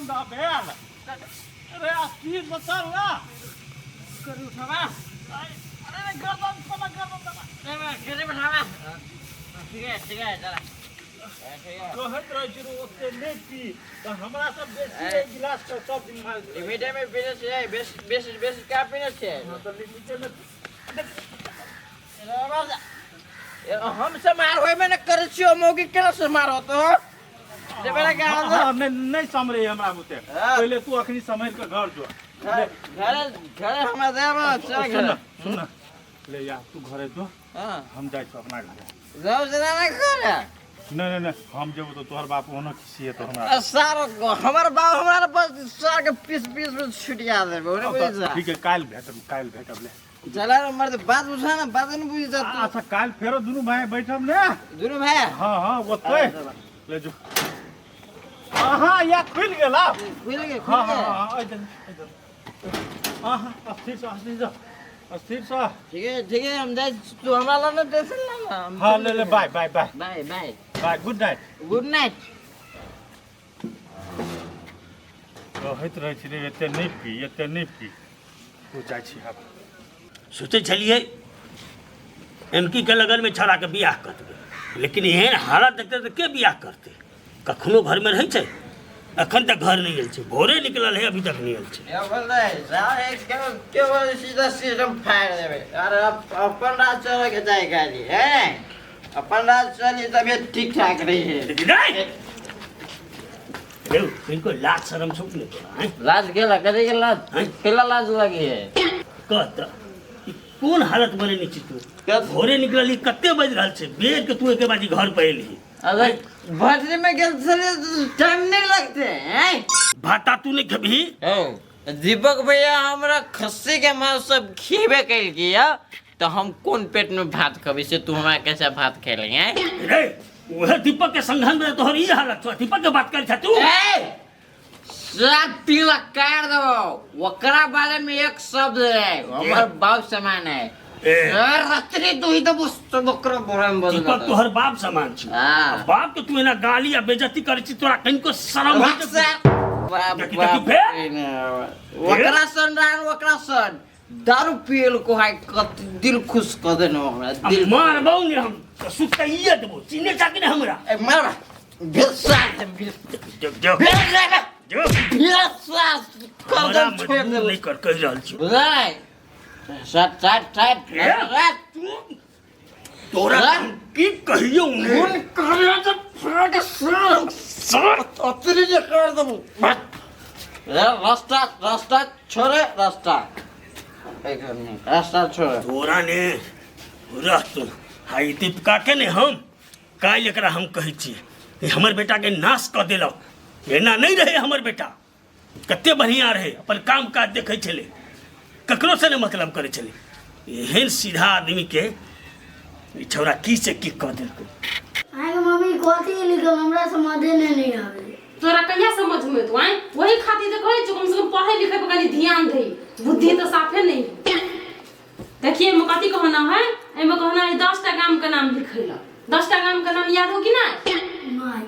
ठंडा भेल। अरे स्थिर से चल ना। करू उठावा। अरे गर्दन पला गर्दन दबा। अरे बैठावा। ठीक है ठीक है, चला ठीक है। कहैत रहै छी ओते नहि पी तऽ हमरा सब बेसी एक गिलास के सब दिन मारि लिमिटे में पीने से बेस बेस बेस का पीने से तऽ लिमिटे में। हम से मार होय में न करे छियो, मौगी केना से मार होतो हो जेबे ना क्या? हाँ, नहीं नहीं समरे हमरा बुते। हाँ। पहिले तू अखनी सम्हरि के घर जो। घरे घरे हमरा देब, चल। सुन घरे न, सुन न, ले या तू घरे जो। हां। हम जाइ छी अपना घरे। जाओ जना ना घरे। नहीं नहीं नहीं, हम जेबो तो तोहर बाप ओनो खिसिए तो हमरा। सारो हमर बाप हमरा बस सार के पीस पीस में छुटिया देबे ओने, बुझ जा। ठीक है, काल्हि भेटब, काल्हि भेटब ले। चला रे मर्द, बात बुझा ना, बात नहीं बुझ जा तू। अच्छा, काल्हि फेरो दुनू भाई बैठब ने? दुनू भाई। हाँ हाँ, ओतै ले जो। हाँ, या खुलि गेल आब। खुल गए? खुल हाँ हाँ। गए। हाँ, एहि दे, एहि दे। हाँ हाँ, स्थिर से, स्थिर से, स्थिर से। ठीक है ठीक है, हम जाए, तू हमरा ला ना टेंशन ना ना हम। हाँ, ले ले, bye bye bye. Bye bye. Bye, good night. Good night. कहैत रहै छी रे, एते नहि पी, एते नहि पी। तू जाइ छी आब। सोचै छलियै एमकी के लगनमे छौड़ाके बियाह कऽ देबै, लेकिन एहन हालत देखतै तऽ के बियाह करतै? कखनो घरमे रहै छै, एखन तक घर नहि आयल छै। भोरे निकलल है, अभी तक नहि आयल छै। क्या बोल रहे हैं सारे? क्यों क्यों बोल, सीधा सिस्टम फाड़ देबे। अरे अपन राज चले के जाए खाली है, अपन राज चली तबियत ठीक ठाक रही है। लेकिन नहीं रे, इनको लाज शरम छौ कि नहि तोरा, आँय? लाज केला करे के लाज? हैं? केला लाज लगी है? कह तऽ, ई कोन हालत बनेने छी तू? भोरे निकलली, कते बाजि रहल छै बेर के, तू एके बाजी घर पर एलही। अरे भटरी में गेल छलियै, टाइम नहीं लगते हैं। भाता तू नहि खेबही? दीपक भैया हमरा खस्सी के मांस सब खिएबे कैलकी है, तो हम कोन पेट में भात खबी से तू हमरा कैसे भात खेले हैं? रे, उहे दीपक के संघन में तोहर ई हालत छौ, दीपक के बात करै छ तू? ए सात तिलक काट देबो, ओकरा बारे में एक शब्द है, हमर बाप समान है। ए। रात्रि तू ही तो सब ओकरा बारे में दीपक बदल तोहर बाप समान छी। हाँ। बाप के तू एना गाली आ बेइज्जती करै छी, तोरा कनिको शरम होइ छौ? बाप देखी, बाप देखी, फेर? रे, ओकरा सन रान, ओकरा सन दारू पियल को हाय कत दिल खुश कर देनो हमरा। आ दिल मारबौ ने हम तऽ सुतैये देबौ, चिन्है छा कि ने हमरा? ए मार भेसा दे भेस। देख देख। भेस देख। भेसा कर हमरा दे, छोड़ मजबूर दे। नहि कर, कहि रहल छी। बुझाय सात सात सात ए, सात। तू तोरा हाँ? हम की कहियौ ने। खून करिया के फाड़ सर सर अतरी जे कर देबो। रास्ता रास्ता छोड़े, रास्ता एक मिनट, रास्ता छोड़े। तोरा ने रह तू, हाई दीपिका के ने हम काल्हि एकरा हम कहै छी, ई हमर बेटा के नाश कऽ देलक। एना नहि रहे हमर बेटा, कते बढ़िया रहे, अपन काम काज देखै छलै, ककरोसँ नहि मतलब करै छलै। एहन सीधा आदमीके ई छौड़ा की से की कऽ देलकै। अहाँके मम्मी कथी लिखल हमरा समझे नहि नहि आबै। तोरा कहिया समझ में तो आए? वही खातिर तो कहै छियौ, कम से कम पढ़ै लिखै पर कनी ध्यान दही, बुद्धि तो साफे नहीं है। देखिए, एहिमे कथी कहना है? एहिमे कहना है 10टा गाम के नाम लिखै ला। 10टा गाम के नाम याद हो कि नहीं? नहि।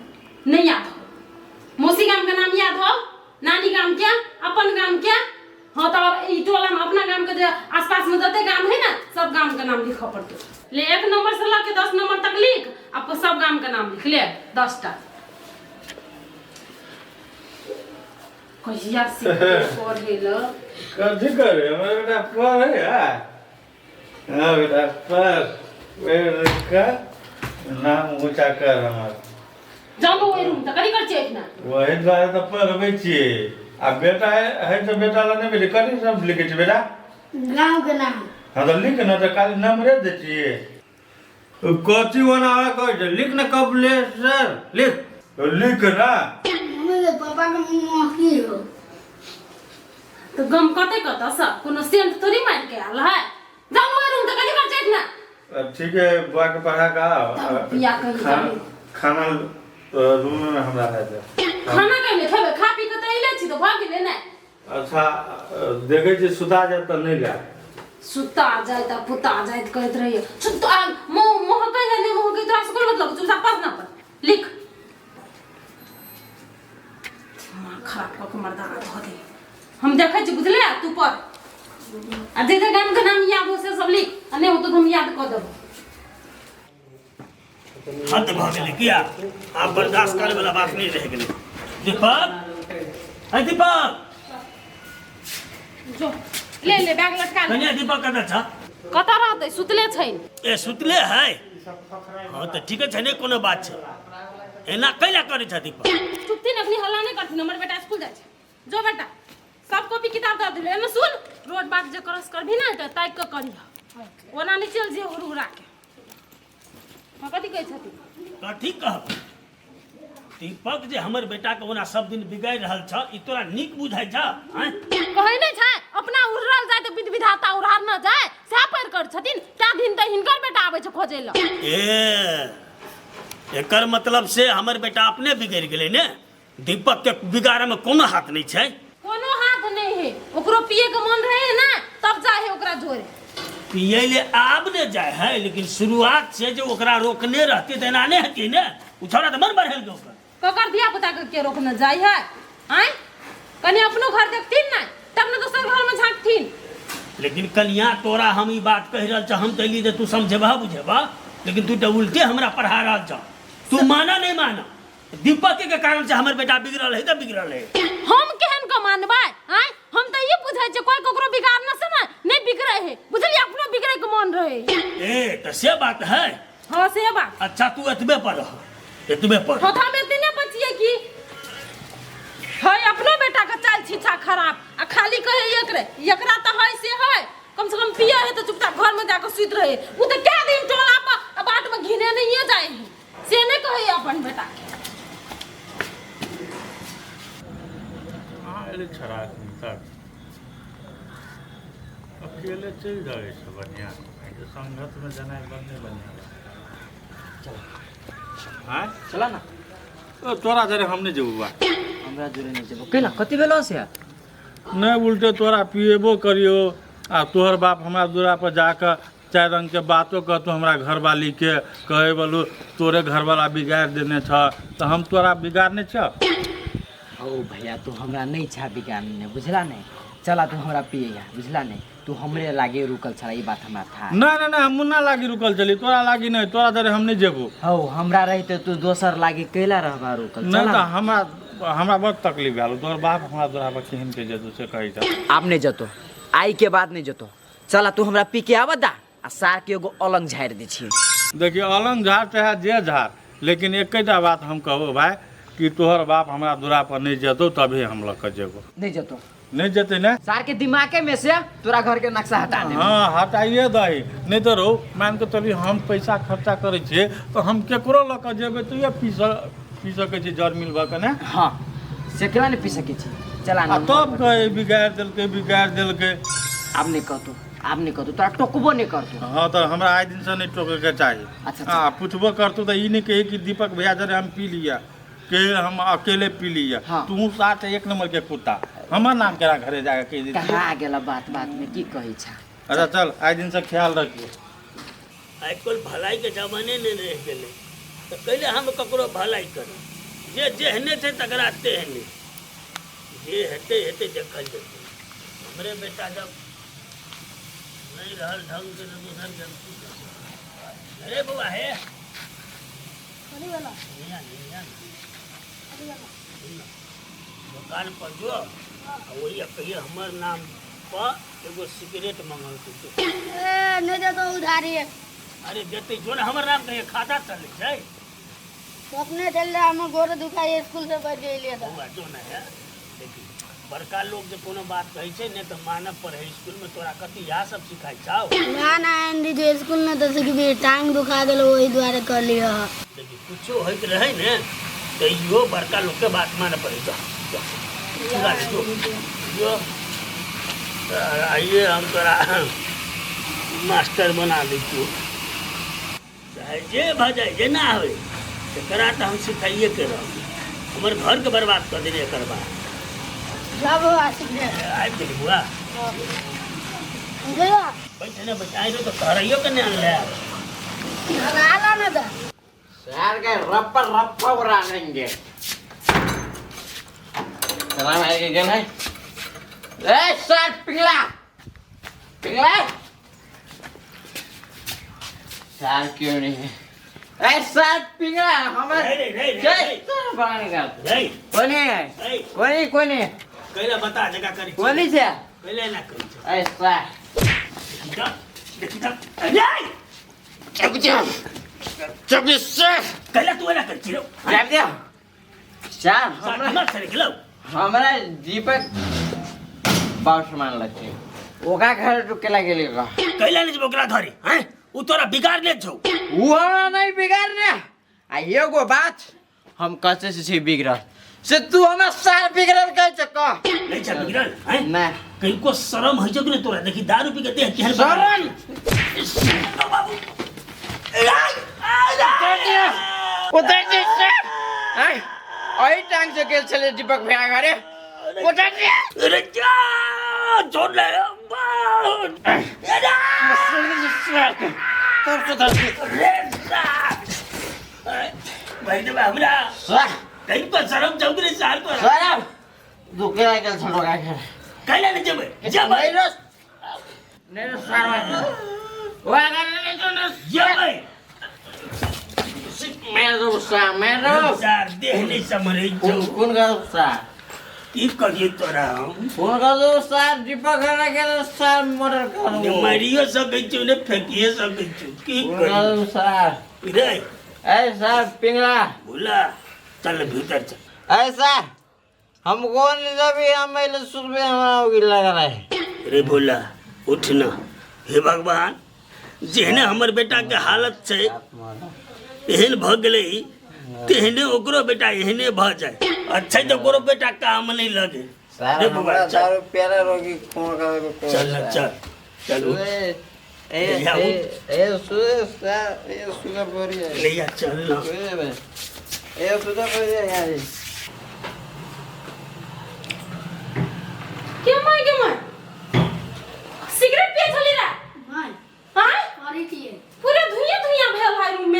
नहीं याद हो? मौसी गाम के नाम याद हो? नानी गाम के, अपन गाम के? हाँ, तो अब ई टोला में अपना गाम के जे आसपास में जते गाम है ना, सब गाम के नाम लिखऽ पड़तौ। ले, 1 नंबर से लऽ के 10 नंबर तक लिख आ सब गाम के नाम लिख ले 10टा। कहिया सीखते पढ़े ल? कथी करे हमर बेटा? पढ़े है? हाँ बेटा, पढ़, पढ़ कर नाम ऊँचा कर हमर। जाओ ओहि रूम तऽ कथी कर छियै एहिठिना? वही दुआरे तऽ पढ़बै छियै। आ बेटा है है तऽ बेटा लग नहि भेलै। कथी सब लिखै छै बेटा? गाँव के नाम। हाँ तऽ लिख ने, तऽ खाली नम्बरे दै छियै। कथी ओना कहै छै? लिख ने कपिलेश्वर, लिख लिख ना। मम्मी के पापा के मुँह महकी हो। तऽ गम कतै कतऽ सँ? कोनो सेंट थोड़ी मारि के आयल है। जाओ ओहि रूम तऽ कथी कर छियै एहिठिना? अब ठीक है, बुआ के पढ़ा का आओ। तब बियाह कहीं खाना जाबी। खाना रूम में हमरा है दे। खाना कहिले खेबै? खा पी के तऽ अइले छी तऽ भऽ गेलै ने। अच्छा, देखै छी सुता जाए तऽ नहि लायब। सुता जाइत आ पुता जाइत कहैत रहिए। सुता मुँह महकै है नहि महकै, तोरा से कोन मतलब? चुपचाप पढ़ ना पर लिख। दिमाग खराब कऽ के मर्दाना धऽ दे। हम देखै छी बुझले, तू पढ़ आ जे जे गाम के नाम याद हो से सब लिख, आ नहि होतो तऽ हम याद कऽ देबो। हद भऽ गेलै किया, आब बर्दाश्त करे वाला बात नहि रहि गेलै। दीपक, है दीपक, जो ले ले बैग लटका ले। कनिया दीपक कतऽ छ? कतऽ रहतै, सुतले छै। ए सुतले है? हाँ तऽ ठीके छै, नहि कोनो बात छै। एना कैला करै छ दीपक? चुपथिन अखनी, हल्ला नहि करथिन, हमर बेटा स्कूल जाइ छै। जो बेटा, सब कॉपी किताब दऽ देले। एने सुन, रोड बाट जे क्रॉस करबही ने तऽ ताकि कऽ करिह, ओना नहि चलि जे हुड़हुड़ा के। हाँ, कथी कहै छथिन? कथी कहब दीपक, जे हमर बेटा के ओना सब दिन बिगाड़ि रहल छ, ई तोरा नीक बुझाइ छ? आँय? कहै नहि छै अपना उड़ल जाय तऽ विध विधाता उड़ार न जाय, सएह पढ़ि कर छथिन। कै दिन तऽ हिनकर बेटा आबै छै खोजै लए। ए एकर मतलब से हमर बेटा अपने बिगड़ि गेलै ने? दीपक के बिगाड़े में कोनो हाथ नहीं छै? कोनो हाथ नहीं है, ओकरो पिए के मन रहे ना तब जाए है ओकरा जोरे। पिए ले आब ने जाए है, लेकिन शुरुआत से जो ओकरा रोकने रहती तो एना नहीं हेती ने। उ छोड़ा तो मन बढ़ेल के ओकर। ककर धिया पुता के के रोकने जाय है? आँय, कनि अपनो घर देखथिन ना तब ने दोसर घर में झाँकथिन। लेकिन कनिया तोरा हम ई बात कहि रहल छ, हम कहली जे तू समझेबा बुझेबा, लेकिन तू तो उल्टे हमरा पढ़ा रहल छ। तू माना नहीं माना, दीपक के कारण से हमर बेटा बिगड़ल है तऽ बिगड़ल है। हम केहन के मानबै? आँय, हम तऽ ई बुझै छियै कोई ककरो बिगाड़ने से ने नहीं बिगड़े है, बुझलियै? अपनो बिगड़े के मन रहे। ए तऽ से बात है। हाँ से बात। अच्छा तू एतबे पर रह, एतबे पर। हाँ, तऽ हम एतने बचिए की है अपनो बेटा के चाल छिछा खराब आ खाली कहे एकरे एकरा तऽ है से है, कम से कम पिए है तऽ चुपचाप घर में जाके सुति रहे। उ तऽ कै दिन टोला पर आ बाट में घिने नहीं जाए है, से नहीं कहे अपन बेटा के। कहाँ एलै छड़ा एखन तक? अकेले चलि जाइ छै बढ़िआँ, संगतमे जेनाइ बड़ नहि बढ़िआँ। आँय चला ना। ओ, तोरा जरे हम नहि जेबौ बा। हमरा जोरे नहीं जेबो कैला? कति भेलो से? नहि उल्टे तोरा पिएबो करियो आ तोहर बाप हमरा दूरा पर जाकऽ चारि रङ्गके बातो कहतौ हमरा घरवालीके, कहै बोलू तोरे घरवाला बिगाड़ि देने छ, तऽ हम तोरा बिगाड़ने छ? ओ भैया तू हमरा नहीं छा बिगाड़ने, बुझला नहीं? चला तू हमरा पिएगा, बुझला नहीं? तू हमरे लागे रुकल छला, ई बात हमरा था। नहि नहि नहि, हम मुन्ना लागी रुकल चली, तोरा लागी नहि, तोरा दरे हम नहि जेबो। हौ हमरा रहिते तू दोसर लागे कैला रहबा रुकल? नहि चला तऽ हमरा हमरा बड़ तकलीफ भेल, तोहर बाप हमरा दूरा पर केहन के जेतौ से कहै छ। आब नहीं जतो, आई के बाद नहीं जतो। चला तू हमरा पी के आबऽ दा आ सार के एगो अलंग झाड़ि दै छियै। देखियौ अलंग झाड़ चाहे जे झाड़, लेकिन एकेटा बात हम कहबो भाई कि तोहर बाप हमरा दूरा पर नहीं जेतौ तभी हम लऽ कऽ जेबो। नहीं जतो। नहीं जेतै ने? सार के दिमागे में से तोरा घर के नक्शा हटा दे। हाँ हटाइए दही, नहीं तऽ रौ मान के चली हम पैसा खर्चा करै छियै तऽ हम केकरो लऽ कऽ जेबै तऽ इएह पी सकै छी जर मिल भऽ कऽ ने। हाँ से केना नहीं पी सकै छी? चला आ ना। तब कहे बिगाड़ि देलकै बिगाड़ि देलकै। आब नहीं कहतो, आब नहीं कहतो, तोरा टोकबो नहीं करतो। हाँ तऽ हमरा आइ दिनसँ नहि टोकैके चाही। अच्छा, अच्छा। हाँ पूछबो करतौ तऽ ई नहि कही कि दीपक भैया जरे हम पी लिया के हम अकेले पी लिया। हाँ। तू साथ एक नंबर के कुत्ता, हमर नाम केना घरे जाके कहि देती। कहा गेला बात बात में की कहै छा। अच्छा चल आइ दिनसँ ख्याल रखियो। आजकल भलाई के जमाने नहीं रह गेलै तऽ कैले हम ककरो भलाई करी? जे जेहने छै तकरा तेहने, जे हेतै हेतै देखल जेतै। हमरे बेटा जब नहीं रहल ढंग के तऽ दोसर के हम की करबै? अरे बौआ हे निया निया दुकान पर जो आ वही कहिए हमर नाम पर एगो सिगरेट मंगलकै। ए नहीं देतो उधारी। अरे देतै जो ने, हमर नाम कहिए, खाता चलै छै। तो अपने चल रहा, हम गोर दुखाई स्कूल से बच गेलिए तऽ। बौआ जो ने है, देखी बड़का लोग जे कोनो बात कहै छै ने तऽ मानऽ पड़ै। स्कूल में तोरा कथी इएह सब सिखाइ छौ? ना ना आंटी जो स्कूल में तो सिखबी, टांग दुखा गेल ओही दुआरे कर लियो। देखी कुछो होइत रहै ने तऽ इहो बड़का लोकके बात मानऽ पड़ै। जा जा चुरा ले, जो जो तऽ आइए हम तोरा मास्टर बना दै छियौ। चाहे जे भऽ जाय जेना होइ तकरा तऽ हम सिखाइए के रहब। हमर घरके बर्बाद कऽ देने एकर बाद। जा बौआ सिगरेट। आबि गेली बौआ? गया। बैठ ने बैठ, आइरो तऽ कहरैयो के नहि अनले। आला ना दा। शहर के रप्पा रप्पा उड़ा देंगे। चला मार के गेल है। ए सर पिंगला पिंगला सर क्यों नहीं है? ए सर पिंगला हमर रे, रे, रे, जय रे। सर बाहर निकाल। रे कोनी है? रे कोनी कोनी कैला बता जगह करी कोनी छै? कैला ना करी छै ए सर देखी त देखी त रे चुप जा चुप सर कैला तू एना करी छी रौ जाब दे सर सार हमरा दिमाग सड़ि गेलौ हमरा दीपक बाउस मानलक छै ओकरा घर टुके गेली रह। कैला नहि जेबो ओकरा घरे हैं उ तोरा बिगाड़ने छौ। उ हमरा नहीं बिगाड़ने आ एगो बात हम कसे से छी बिगड़ल से तू हमरा सार बिगड़ल कहै छ कह। नहीं छ बिगड़ल हैं ना कहिको शरम होइ छौ कि नहि तोरा देखी दारू पी के देह केहन शरम बाबू उतर दे सर आय एहि टांग से गेल छलै दीपक भैया घरे उतर दे। अरे जा छोड़ ले तब सुधर दे भाई देबा हमरा सर कहिको शरम छौ कि नहि साल तोरा शरम दुखे गेल छल ओकरा घरे कैला नहि जेबै जेबै नहीं रो नहीं रो सर ओकरा घरे नहीं जो ना जेबै मेरो सा मेरो सार देह नहि सम्हरै छौ। कोन कोन गाँव सा की कहियै तोरा हम कोन गाँव सा दीपक घरे गेल सर मर्डर ने कर मारियो सकै छौ ने फेकियो सकै छौ की कोन करियै गाँव सर रे ए सर पिंगला भोला चल भीतर चल। ए सर हमको नहीं जब हम सुबह हमारा होगी लग रहा है। रे भोला उठ न हे भगवान जेहने हमर बेटा के हालत छै एहन भऽ गेलै तेहने ओकरो बेटा एहने भऽ जाय अच्छा तऽ ओकरो बेटा काम नहि लगे। सर रे बौआ, हमरा चल। दारू प्यारा रोगी कौन का चल न चल चल उठ। ए ए भैया, उठ। ए सुबह सर ए सुबह पड़ी है लैया चल न ए सुबह पड़ी है यार। के my के my cigarette पिए छली रे? नहीं आय करी छियै। पूरा धुइया धुइया भेल है रूम में।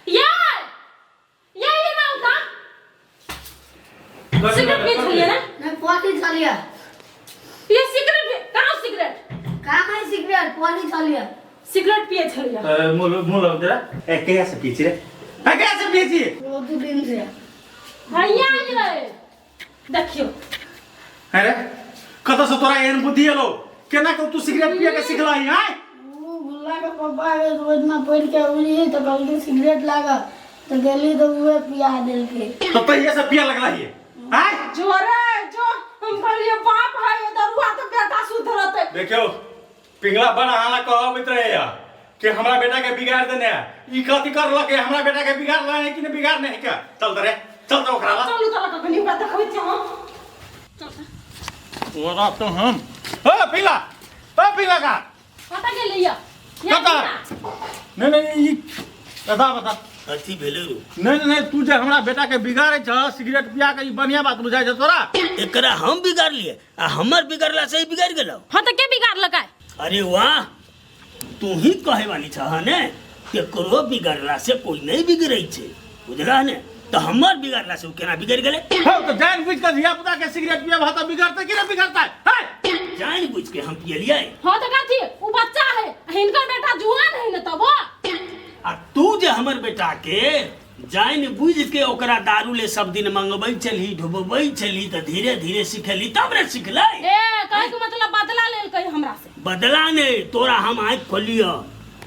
यार यार ये ना उठा सिगरेट पिए छलिए ना? नहीं पॉली छलियै। ये सिगरेट कहाँ सिगरेट का खाइ सिगरेट पॉली छलियै। सिगरेट पिए छलिए। मुँह मुँह लग दे ए कहिया से पी छी रे ए कहिया से पी छी? वो दू दिन से। भैया ये देखियो अरे कतऽ से तोरा एहन बुद्धि एलो केना के तू सिगरेट पिए के सिखलही आय? वो गुल्ला के पप्पा के रोज ना पढ़ के उड़ी तो कहलकै सिगरेट लागल तो गेली तो उहे पिया देलकै। तो तहिया से पिए लगलही आय? जो रे जो हम कहलिए बाप है दरुआ तो बेटा सुधरते। देखियो पिंगला बड़ा हाला कहबैत रहे कि हमरा बेटा के बिगाड़ देने है ई कथी करलक है हमरा बेटा के बिगाड़ल है कि नहीं बिगाड़ने है क्या? चल त रे चल त ओकरा ला चलू चल कखनी ओकरा देखबै छी हम। चल तोरा तो हम ए पिंगला ए पिंगला का कतऽ गेलै या? कतऽ? नहीं नहीं ई बता बता कथी भेलै रौ? नहीं नहीं तू जे हमरा बेटा के बिगाड़े छ सिगरेट पिया के ई बढ़िया बात बुझाइ छ तोरा? एकरा हम बिगाड़लियै आ हमर बिगड़ला से ही बिगाड़ गेलौ। हाँ तऽ के बिगाड़लकै? अरे वाह तू ही कहे वाली छह ने केकरो बिगड़ला से कोई नहीं बिगड़ै छै बुझलह ने तऽ हमर बिगड़ला से उ केना बिगड़ गेलै? हौ तो जान बुझ के धिया पुता के सिगरेट पिया भाता बिगड़ते कि नहीं बिगड़ता है? जान बुझ के हम पियलियै। हाँ तऽ कथी उ बच्चा है हिनकर बेटा जुआन है ने तब आ तू जे हमर बेटा के जान बुझ के ओकरा दारू ले सब दिन मंगबै छलही ढोबबै छलही तऽ धीरे धीरे सिखेली तब ने सिखलै। ए कहे के मतलब बदला लेलकै हमरा से। बदला ने तोरा हम आँखि खोलियह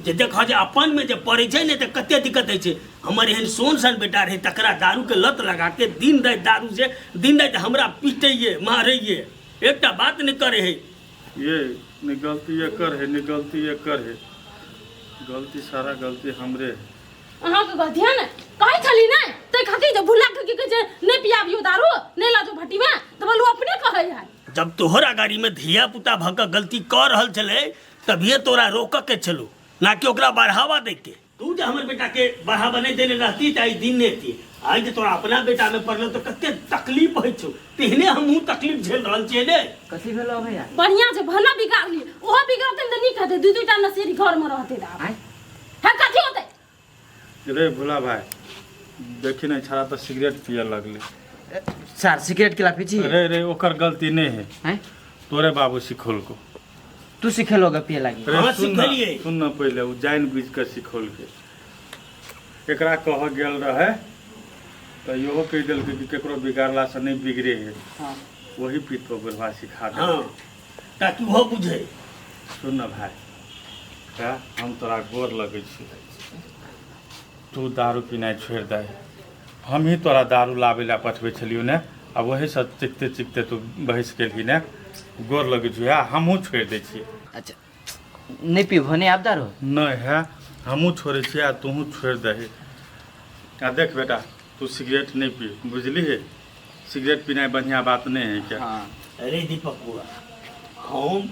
जे देख जे अपन में जे पड़ै छै ने तऽ कते दिक्कत होइ छै। हमर एहन सोन सन बेटा रहै तकरा दारू के लत लगा के दिन राति दारू से दिन राति हमरा पीटैये मारैये एकटा बात नहि करै है। ये नहीं गलती ये कर है नहीं गलती ये कर है गलती सारा गलती हमरे है। अहाँके गलती है ने कहै छली ने तै खातिर जे भुला के की कहै छै नहि पियाबियौ दारू नहि लाजो भट्टीमे तऽ बोलू अपने कहै है। जब तोहरा गाड़ी में धिया पुता भऽ कऽ गलती कऽ रहल छलै तभिए तोरा रोकऽ के छलौ ना कि ओकरा बढ़ावा दैके। तू जे हमर बेटा के बढ़ावा नहि देने रहती तऽ आइ दिन नहि अयती। आइ जे तोरा अपना बेटा में पड़ल तऽ कते तकलीफ होइ छौ तेहने हमहूँ तकलीफ झेल रहल छियै ने। कथी भेलौ भैया? बढ़िया छै भला बिगाड़ली ओहो बिगड़तै तऽ नीक हेतै दू दूटा नशेरी घरमे रहतै तऽ आब। आँय? हे कथी होतै? रे भोला भाई देखी नहीं छड़ा तो सिगरेट पिए लगले सर सिगरेट के ला पी छी रे रे ओकर गलती नहीं है हैं तोरे बाबू सिखौलको तू सिखेलोगे पिए लागी रे हाँ, सुन न, सिखलियै। सुन न पहिले ओ जानि बुझि कऽ सिखौलकै एकरा कह गेल रहै तऽ इहो कहि देलकै कि केकरो बिगाड़लासँ नहि बिगड़े है हाँ वही पीठ पर बुढ़वा सिखा हाँ देलकै ताकि ओहो बुझे सुन न भाय तऽ हम तोरा गोर लगै छी तू दारू पीनाइ छोड़ि दे हमही तोरा दारू लाबै लए पठबै छलियौ ने आ वहीसँ चिकते चिकते तू बहसि गेलही ने गोर लगै छियौ आ हमहूँ छोड़ि दै छियै अच्छा नहीं पीबो नहीं आप दारू नहि है हमहूँ छोड़ै छियै आ तोहूँ छोड़ि दही आ देख बेटा तू सिगरेट नहि पी बुझलिही सिगरेट पीनाइ बढ़िआँ बात नहि है क्या हाँ अरे दीपक बुआ हम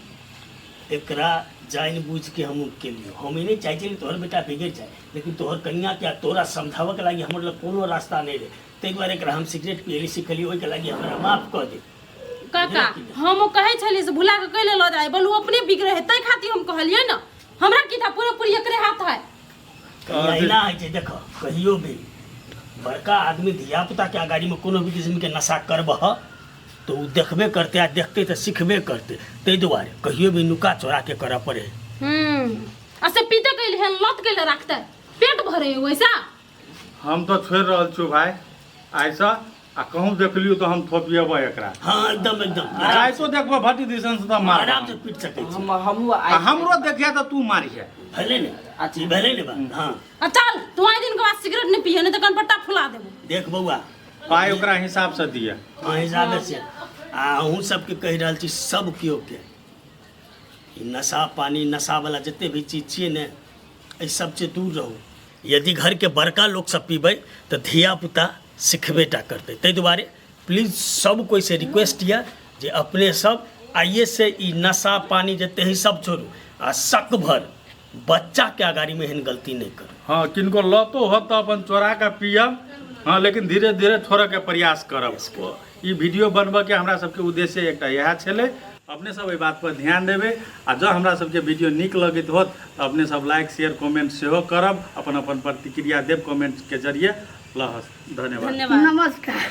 एकरा जानि बुझि के हम केलियो हम ई नहि चाहै छियै कि तोहर बेटा बिगड़ि जाए लेकिन तोहर कनियाके आ तोरा समझाबऽके लागि हमर लग कोनो रास्ता नहि रहै ताहि दुआरे एकरा हम सिगरेट पियली सिखलियै ओहिके लागि हमरा माफ कऽ दे काका हम ओ कहै छलियै से भुला कऽ कैले लऽ जाय बोलू अपने बिगड़े है ताहि खातिर हम कहलियै ने हमरा की था पूरे पूरी एकरे हाथ है कनिया एना होइ छै देखऽ कहियो भी बड़का आदमी धियापुताके अगाड़ीमे कोनो भी किस्मके नशा करबह तऽ ओ देखबे करतै आ देखतै तऽ सिखबे करतै ताहि दुआरे कहियो भी नुका चोराके करऽ पड़ै हम्म आ से पीते कैले हन लत कैले राखते पेट भरे वैसा हम तऽ छोड़ि रहल छियौ भाय आइसँ आ कहूँ देखलियौ तऽ हम थोपियेबै एकरा हाँ एकदम एकदम आ राइतो देखबो भट्टी दिसन से तऽ मार आराम से पीट सकै छी हम हमहूँ आ आइ हमरो देखिया तऽ तू मारिहे भेलै ने अच्छा। ई भेलै ने बात हाँ आ चल तू आइ दिन के बाद सिगरेट नहीं पिए नहीं तो कनपट्टा फुला देबो देख बौआ पाइ ओकरा हिसाब से दिअ हाँ हिसाबे से आ अहूँ सबके कहि रहल छी सब केओ के ई नशा पानी नशावला जते भी चीज छियै ने एहि सबसँ दूर रहू यदि घरके बड़का लोक सब पीबै तऽ धियापुता सिखबे टा करतै ताहि दुआरे प्लीज सब कोइसँ रिक्वेस्ट यऽ जे अपने सब आइएसँ ई नशा पानी जते ही सब छोड़ू आ शक भर बच्चाके अगाड़ीमे एहन गलती नहि करू हँ किनको लतो होत तऽ अपन चोरा कऽ पियब हँ लेकिन धीरे धीरे छोड़ऽके प्रयास करब ई वीडियो बनबऽके हमरा सबके उद्देश्य एकटा इएह छलै अपने सब एहि बात पर ध्यान देबै आ जँ हमरा सबके वीडियो नीक लगैत होत तऽ अपने सब लाइक शेयर कमेंट सेहो करब अपन अपन प्रतिक्रिया देब कमेंटके जरिए लहस धन्यवाद धन्यवाद नमस्कार।